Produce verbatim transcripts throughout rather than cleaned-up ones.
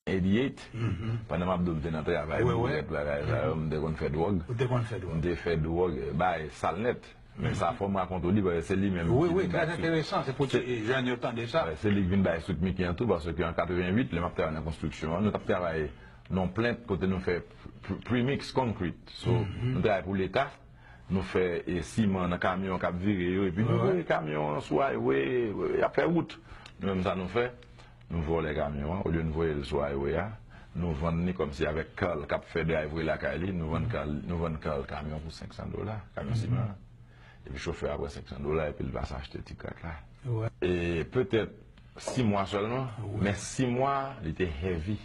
eighty-eight, pandan m ap di w m te nan travay, m te fè bagay sa yo, m te konn fè dwòg. Ou te konn fè dwòg. M te fè dwòg, bay sal nèt. Men sa fò m rakonte w li, paske se li menm ki vin bay strik. Wi, wi, trè enteresan, se pou ti jèn yo tande sa. Wi, se li ki vin bay strik Mickey an tou, paske an katrevenwit, lè m ap travay nan konstriksyon an, nou t ap travay nan yon plant kote nou fè pre-, premix concrete. So, nou travay pou Leta, nou fè, e, siman nan kamyon k ap vire yo, epi nou voye kamyon an sou highway, y ap fè wout. Nou menm sa nou fè, nou vòlè kamyon an, olye nou voye l sou highway a, nou vann li kòmsi avèk Carl k ap fè driveway lakay li, nou vann Carl, nou vann Carl kamyon pou senk san dola, kamyon siman an. Epi chofè a pran senk san dola, epi l pase achte ti crack la. E petèt sis mwa sèlman, men sis mwa, li te heavy.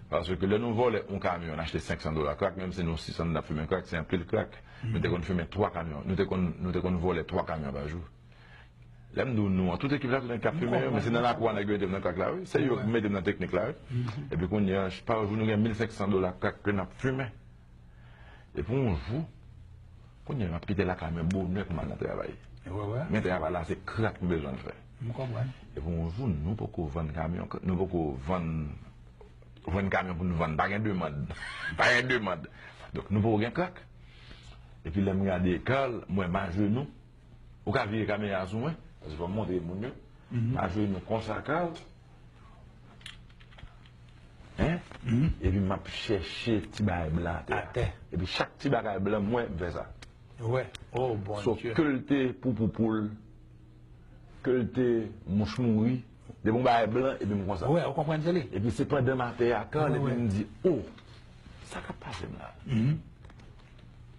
Paske lè nou vòlè yon kamyon, n achte senk san dola crack, menm si nou sis san n ap fimen crack, se anpil crack. Nou te konn fimen twa kamyon, nou te konn, nou te konn vòlè twa kamyon pa jou. Lè m di w nou an, tout ekip la, tout nèg k ap fimen yo, men se nan lakou a nèg yo mete m nan crack la, wi. Se yo ki mete m nan teknik la, wi. Epi kounye a, pa jou nou gen mil senk san dola crack ke n ap fimen. Epi yon jou, kounye a, m ap kite lakay mwen bonè pou m al nan travay. Men travay la, se crack m bezwen l fè. M konprann. Epi yon jou, nou poko vann kamyon, nou poko vann, vann kamyon pou nou vann. Pa gen demann. Pa gen demann. Donk, nou poko gen crack. Epi lè m gade Carl, m wè m ajenou. Ou ka vire kamera sou mwen, paske fò m montre moun yo. M ajenou konsa, Carl. Hein? Epi m ap chèche ti bagay blan atè a. Atè. Epi chak ti bagay blan m wè, m fè sa. Wè. Oh, Bondye. So, ke l te poupou poul, ke l te mouch mouri, depi yon bagay blan, epi m konsa. Wè, ou konprann se li. Epi se pandan m atè a, Carl, epi m di, oh, sa k ap pase m la? M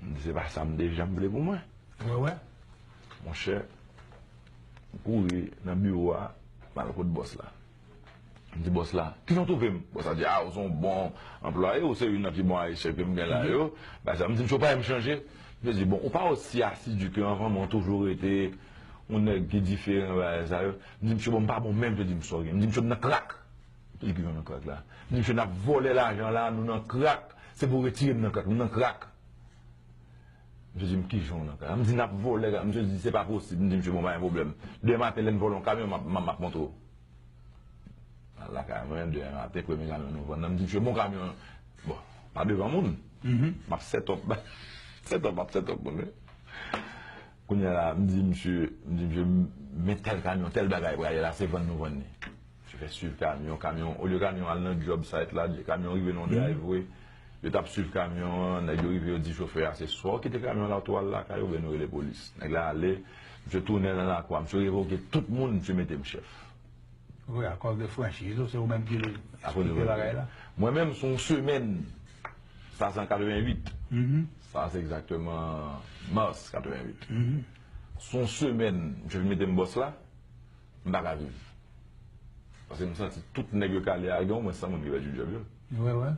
di, se pa sa m te janm vle pou mwen. Wè, wè. Monchè, m kouri nan biwo a, m al kot bòs la. M di bòs la, "Kijan w twouve m?" Bòs la di, "A, ou se yon bon anplwaye, ou se youn nan pi bon Ayisyen ke m gen la yo." Bagay sa, m di, "Misye, ou pa wè m chanje?" Misye di, "Bon, ou pa osi asidi ke anvan, men ou toujou rete yon nèg ki diferan, bagay sa yo." M di, "Misye, bon, m pa bon menm," misye di, "M sòri." M di, "Misye, m nan crack." Misye di, "Kijan w nan crack la?" M di, "Misye, n ap vòlè lajan la, nou nan crack. Se pou w retire m nan crack, m nan crack." Misye di m, "Kijan w nan kay la?" M di, "N ap vòlè kay la." Misye di, "Se pa posib." M di, "Misye, bon, pa gen pwoblèm. Demen maten, lè n vòlè yon kamyon, m ap, m ap, m ap montre w." Al lakay mwen, demen maten, premye kamyon nou vann nan. M di, "Misye, bon kamyon an." Bon, pa devan moun. M ap set up. Set up, m ap set up moun, wi. Kounye a la, m di, "Misye," m di, "Misye, men tèl kamyon, tèl bagay prale la, se vann nou vann li." Misye fè swiv kamyon, kamyon, olye kamyon al nan job site la, kamyon rive nan yon driveway. Yo t ap swiv kamyon an, nèg yo rive, yo di chofè a, "Se swa w kite kamyon la, ou tou al lakay ou, oubyen nou rele polis." Nèg la ale, misye tounen nan lakou a, misye revoke tout moun, misye mete m chèf. Wi, akòz de franchiz ou, se ou menm ki, ki bagay la. Mwen menm, se yon semèn, sa se an katrevenwit. Sa se egzakteman mas katrevenwit. Se yon semèn, misye vin mete m bòs la. M pa ka viv. Paske m santi tout nèg yo k ale a, gen omwen san moun ki pèdi djòb yo. Wè, wè.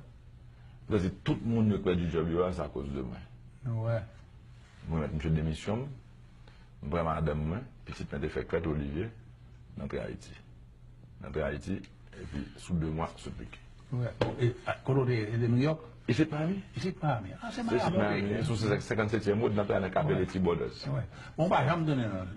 M santi tout moun yo k pèdi djòb yo a, se akoz de mwen. Wè. Mwen met misye demisyon m, m pran madanm mwen, pitit mwen te fèk fèt, Olivier, n antre Ayiti. N antre Ayiti, epi sou de mwa, sot pike. Wè. Bon, e, a, kote w te ye? Te Nouyòk? Isit Miami. Isit Miami. A, se Miami, ok. Sou senkannsetyèm wòd, n ap travay nan Capelletti Brothers. Wè. Bon, m pa janm tounen nan